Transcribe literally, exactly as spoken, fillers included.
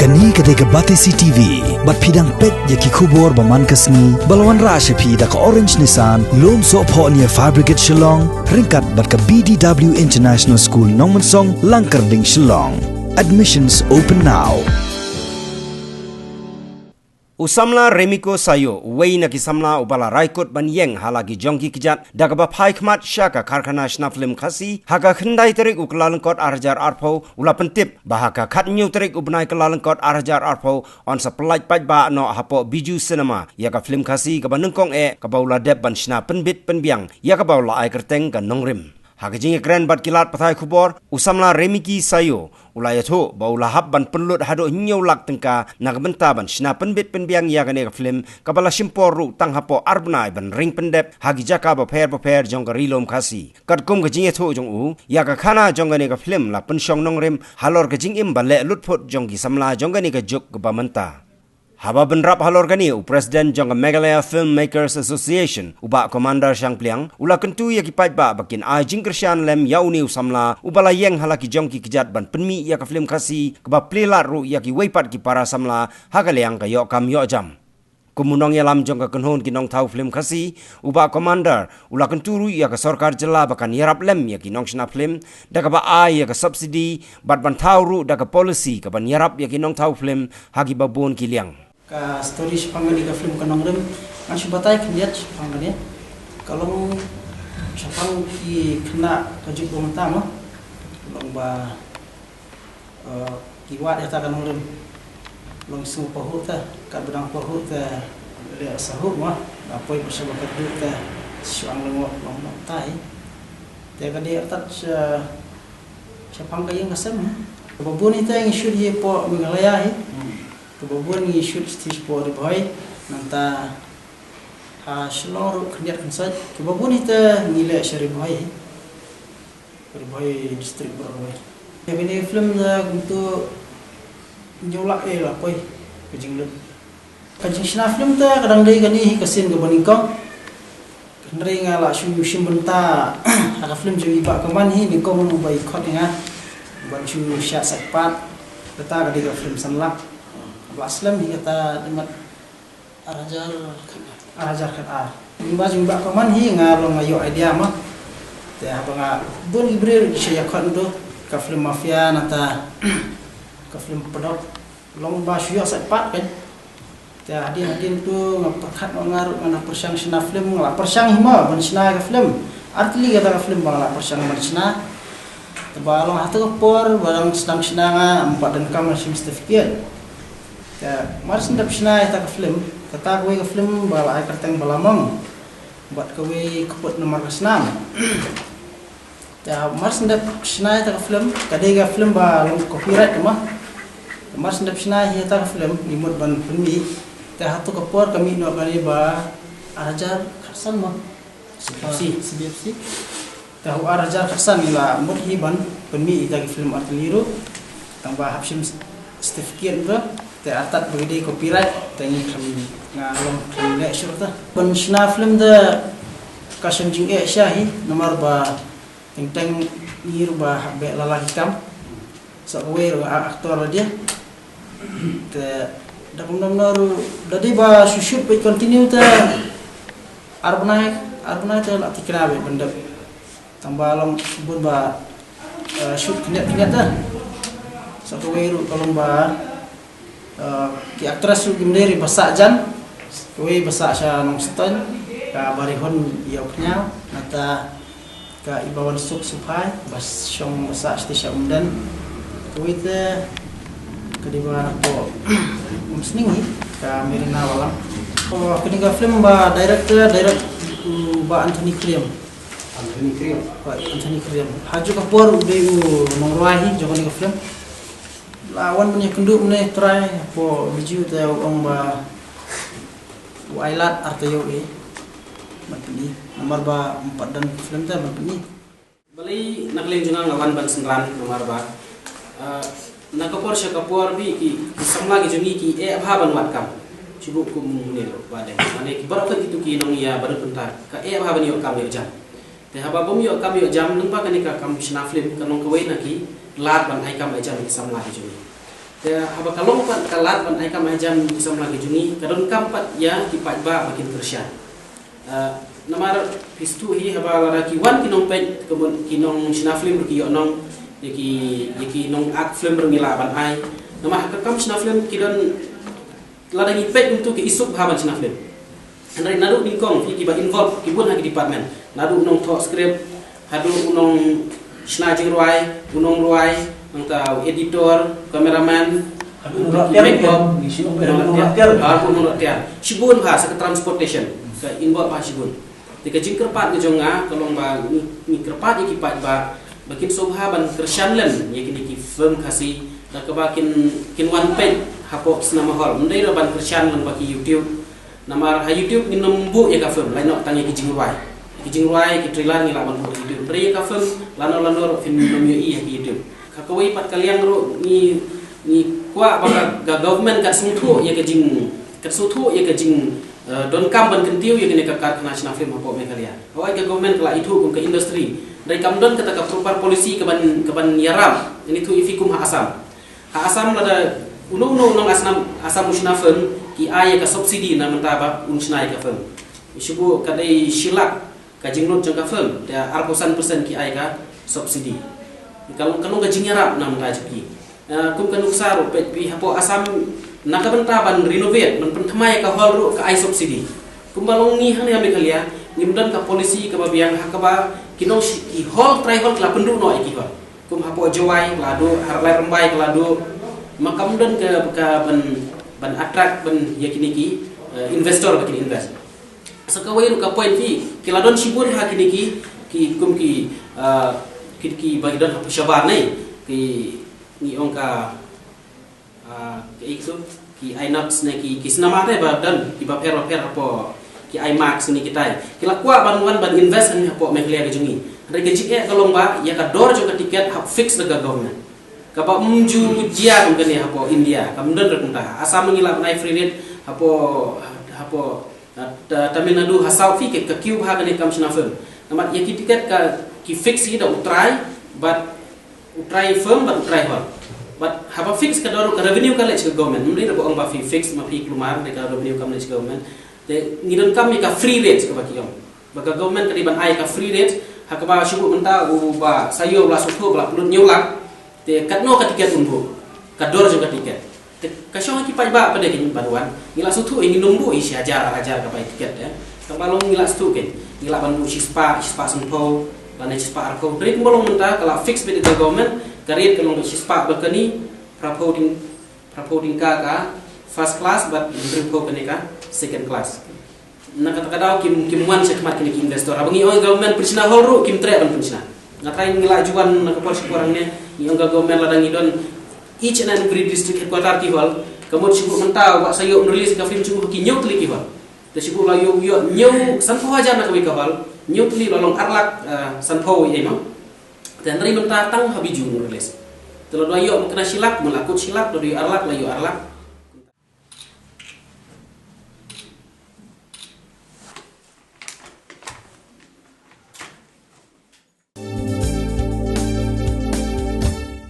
Kane ka dei ka Batesi T V, bad phi dang peit ïa ki khubor ba man ka sngi, ba la wanrah sha phi da ka Orange Nissan, Lumsohphoh near Fire Brigade Shillong, ryngkat bad ka B D W International School Nongmensong, Langkyrding, Shillong. Admissions open now. U samla Remiko Sayo, uwei na ki samla uba la rai kut ban ïeng ha la ki jong ki kjat da kaba phai khmat sha ka karkhana shna film Khasi, ha ka khyndai tarik u Kyllalyngkot ar hajar arphew, u la pyntip ba ha ka khathynñiew tarik u bnai Kyllalyngkot ar hajar arphew, yn sa pyllait paidbah noh hapoh Bijou Cinema ïa ka film Khasi kaba nyngkong eh kaba u la dep ban shna pynbit pynbiang, ïa kaba u la ai kyrteng Ka Nongrim. Ha ka jingïakren bad ki lad pathai khubor, u samla Remiki Sayo u la ïathuh ba u la hap ban pynlut haduh hynñiew lak tyngka na ka bynta ban shna pynbit pynbiang ïa kane ka film, kaba la shim por ruh tang hapoh ar bnai ban ring pyndep ha ki jaka bapher bapher jong ka Ri Lum Khasi. Katkum ka jingïathuh jong u, ïa ka khana jong kane ka film la pynshong nongrim halor ka jingim ba leh lutphut jong ki samla jong kane ka juk kaba mynta. Haba bynrap halor kane, u President jong ka Meghalaya Filmmakers Association, u Bah Commander Shangpliang, u la kyntu ïa ki paidbah ba kin ai jingkyrshan lem ïa une u samla uba la ïeng ha la ki jong ki kjat ban pynmih ïa ka film Khasi, kaba plie lad ruh ïa kiwei pat ki para samla ha ka liang ka ïoh kam ïoh jam. Kum u nongïalam jong ka kynhun ki nongthaw film Khasi, u Bah Commander u la kyntu ruh ïa ka sorkar jylla ba kan ïarap lem ïa ki nongshna film da kaba ai ïa ka subsidy, bad ban thaw ruh da ka policy kaban ïarap ïa ki nongthaw film ha kiba bun ki liang. Ka story shaphang kane ka film Ka Nongrim, ngan shu batai khyndiat shaphang kane. Ka long shaphang ki khynnah ka juk ba mynta mo. Long ba, eh, ki wad ïa ta ka nongrim. Long sngewbha pahuh te, katba dang pahuh te leh sahuh mo. La poi pat sha ba kyrduh te shu ang lyngngoh long noh tai. Te ka dei artat sha, shaphang ka ïing ka sem. Kaba bun hi te ngi shoot hi hapoh Meghalaya hi. Kaba bun ngi shoot stage hapoh Ri Bhoi, nangta ha Shillong ruh khyndiat khynsoit. Kaba bun hi te ngi leh sha Ri Bhoi hi. Ri Bhoi district baroh kawei. Ïa kane ka film da kumto hynñiew lak eh la poi ka jinglut. Ka jingshna film te ka dang dei kane hi ka sien kaba nyngkong. Hynrei nga la shu shim bynta ha ka film jong i Bah Kaman hi, nyngkong uba i khot ïa nga ban shu shad sait pat. Kata ka dei ka film Sanlak. Ba slem hi kata, dei mat ar hajar, ar hajar khat ar. Lyngba jong i Bah Kaman hi nga long nga ïoh idea mo. Te haba nga bun ki briew ki shu ïa khot nto ka film Mafia, nangta ka film Padok. Long ba shu ïoh sait pat kan. Te hadien hadien to nga pyrkhat noh nga ruh ngan pyrshang shna film, nga la pyrshang hi mo ban shna ka film. Ar tylli kata ka film ba nga la pyrshang ban shna. Te ba long ha kata ka por ba dang sdang shna nga ym pat donkam ban shim certificate. Te mar shu dep shna ïa kata ka film, kata kawei ka film ba la ai kyrteng Balamong. Bad kawei Ka Put Namar Ka Snam. Te mar shu dep shna ïa kata ka film, ka dei ka film ba long copyright mo. Mar shu dep shna ïa kata ka film, ngi mut ban pynmih. Te ha katu ka por ka mih noh kane ba ar hajar khatsan mo. C B F C. C B F C. Te ha u ar hajar khatsan ngi la mut hi ban pynmih ïa kata ka film ar tylli ruh. Tang ba hap shim certificate ruh. Te artat ba ka dei copyright, te ngi khlem, nga long khlem leh shuh te. Ban shna film te ka shon jingeh shisha hi, namar ba teng teng ngi ruh ba hap beh lala ki kam. Sa kawei ruh nga actor la dei. Te da kumno kumno ruh da dei ba shu shoot bad continue te ar bnai, ar bnai te la tikna bad ban dep. Tang ba long bun ba, eh, shoot khyndiat khyndiat te. Sa kawei ruh ka long ba, eh, ki actress ruh kim dei ri ba sah jan. Kawei ba sah sha Nongstoiñ, ka Barihun Ïawkhñiaw, nangta ka Ibawansuk Suphai, ba shong ba sah shatei sha Umden. Kawei te ka dei ba na ko Umsning hi, ka Merina Walang. Oh, kane ka film ba director, direct u Bah Anthony Kriam. Anthony Kriam. Bah Anthony Kriam. Ha kajuh ka por u dei u nongrwai hi jong kane ka film. La wan ban ïakynduh mynne trai hapoh Bijou te u ong ba u ai lad ar taïew eh ban pyni. Namar ba ym pat don film te ban pyni. Balei na ka liang jong nga nga wan ban synran namar ba, ah, na ka por sha ka por ba ki, ki samla ki jong ngi ki eh bha ban wad kam. Shu buh kum une ruh ba dei. Mane ki baroh kawei kito ki nongïalam ba dei pynta ka eh bha ban ïoh kam ïoh jam. Te haba bym ïoh kam ïoh jam lyngba kane ka kam shna film ka long kawei na ki lad ban ai kam ai jam ïa ki samla ki jong ngi. Te haba ka long pat ka lad ban ai kam ai jam ki samla ki jong ngi, ka donkam pat ïa ki paidbah ba kin kyrshan. Ah, namar phi sngewthuh hi, haba lada ki wan ki nongpeit, kumno ki nongshna film ruh ki ïoh nong, ïa ki, ïa ki nong act film ruh ngi lah ban ai. Namar ha ka kam shna film ki don, lada ngi peit kumto ki isuk bha ban shna film. Hynrei naduh nyngkong phi, kiba involve ki bun ha ki department. Naduh u nongthoh script, haduh u nongshna jingrwai, u nongrwai, nangta u editor, cameraman, haduh u nongtiar, makeup, ngi shu ong u nongtiar, haduh u nongtiar. Shibun bha, sa ka transportation, ka involve bha shibun. Te ka jingkyrpad ka jong nga ka long ba ngi, ngi kyrpad ïa ki paidbah ba kin sngewbha ban kyrshan lem ïa kine ki film Khasi, da kaba kin, kin wan peit hapoh cinema hall. Ym dei ruh ban kyrshan lyngba ki YouTube. Namar ha YouTube ngin ym buh ïa ka film, lait noh tang ïa ki jingrwai. Ki jingrwai, ki trailer ngi lah ban buh ha YouTube. Hynrei ïa ka film lano lano ruh phin ym ïohi ha ki YouTube. Ha kawei pat ka liang ruh ngi, ngi kwah ba ka, ka government kan sngewthuh ïa ka jing, kan sngewthuh ïa ka jing, eh, donkam ban kyntiew ïa kane ka karkhana shna film hapoh Meghalaya. Hooid, ka government ka la ithuh kum ka industry. Hynrei kam don kata ka proper policy kaban, kaban ïarap. Ngi ithuh ïa phi kum ha Assam. Ha Assam lada uno uno u nong Assam, Assam u shna film, ki ai ïa ka subsidy na bynta ba un shna ïa ka film. Shu buh ka dei shi lak ka jinglut jong ka film, te arphew san percent ki ai ka subsidy. Ka long, ka long ka jingïarap na bynta jong ki. Eh, kum ka nuksa ruh peit phi hapoh Assam, na ka bynta ban renovate, ban pynthymmai ïa ka hall ruh ka ai subsidy. Kumba long ngi hangne ha Meghalaya, ngim don ka policy kaba biang ha kaba ki nong shi-, ki hall, trai hall ki la pynduh noh ïa ki hall. Kum hapoh Jowai ka la duh, ha Railly Rymbai ka la duh. Ma kam don ka, ka ban, ban attract ban ïa kine ki, eh, investor ba kin invest. Sa kawei ruh ka point phi, ki la don shibun ha kine ki, ki kum ki, eh, ki, ki ba ki don hapoh shabar ne, ki ngi ong ka, ah, ki, ki, ki Inox ne ki, ki cinema te ba don, ki bapher bapher hapoh, ki IMAX ne kitai. Ki la kwah ban wan ban invest hangne hapoh Meghalaya ka jong ngi. Hynrei ka jingeh ka long ba ïa ka dor jong ka tiket hap fix da ka government. Kaba ym ju jia kum kane hapoh India, kam don ruh kumta. Assam ngi lah ban ai free rate, hapoh, hapoh, ah, Ta-, Tamil Nadu ha South phi ka, ka queue bha kane kam shna film. Namar ïa ki tiket ka, ki fix hi da u trai, bad u trai film bad u trai hall. Bad haba fix ka dor, ka revenue ka leit sha ka government. Ym dei ba ong ba phi fix ma phi kulmar, dei ka revenue kam leit sha ka government. Te ngi donkam ïa ka free rate kaba ki ong. Ba ka government ka dei ban ai ka free rate, ha kaba shu buh mynta u Bah Saïaw u la sngewthuh ba la pynlut hynñiew lak. Te katno ka tiket un buh? Ka dor jong ka tiket. Te ka shong ha ki paidbah pat de kein ban wan. Ngi la sngewthuh ngin ym buh shi hajar, ar hajar ka bai tiket, eh. Tang ba long ngi la sngewthuh kein. Ngi lah ban buh shispah, shispah sanphew, lane shispah arphew. Hynrei kumba long mynta ka la fix beit da ka government, ka rate ka long shispah bad kane, phraphew tyng-, phraphew tyngka ka first class bad hynriewphew kane ka second class. Na kata ka daw kim, kim wan shakhmat kine ki investor. Haba ngi ong government pynshna hall ruh kim treh ban pynshna. Nga trai ngi la ju wan na ka por sha ka por hangne, ngi ong ka government lada ngi don each and every district headquarter ki hall. Ka mut shu buh mynta u Bah Saïaw un release ka film shu buh ki hynñiew tylli ki hall. Te shu buh la ïoh, ïoh hynñiew, sanphew hajar na kawei ka hall. Hynñiew tylli la long ar lak, eh, sanphew ïa, no? Te hynrei mynta tang ha Bijou ngi release. Te lada ïoh mynta shi lak, mynta la kut shi lak, lada ïoh ar lak, la ïoh ar lak.